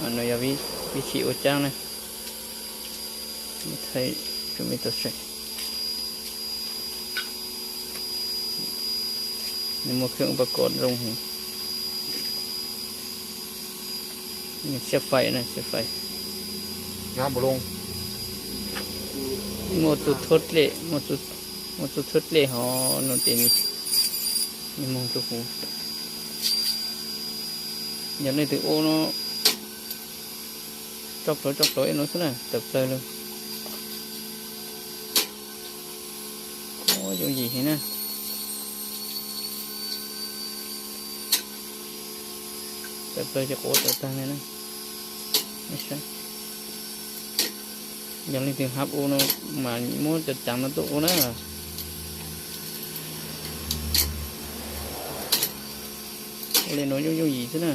あの、やび、びちおちゃんね。はい、ちょめとし。ນີ້ໝົດເຄື່ອງອຸປະກອນລົງ. ນີ້ສຽບໄຟນະ ສຽບໄຟ. ງາມບໍ່ລົງ. ໝົດສຸດທົດເລະ ໝົດສຸດ ໝົດສຸດທົດເລະ ຫອນເຕັມ. ນີ້ມອງທຸກຫູ ຢາກໄດ້ຖືໂອເນາະ. ຈອກໂຕ ຈອກໂຕເອັນໂອຊະນະ ເຕີບເຕີເລີຍ. ໂອ້ຍ ຍົງຢີເຫັນນະ ເຕີບເຕີຈະໂອເຕີບຕາແນ່ນະ. ໄມ່ໃຊ່ ຢາກຫຼິ້ນເຖິງຮັບໂອເນາະ ມາໂມຈະຈັງນະໂຕໂອນະ. ໂອເລໂນ ຍົງ ຍົງຢີຊະນະ.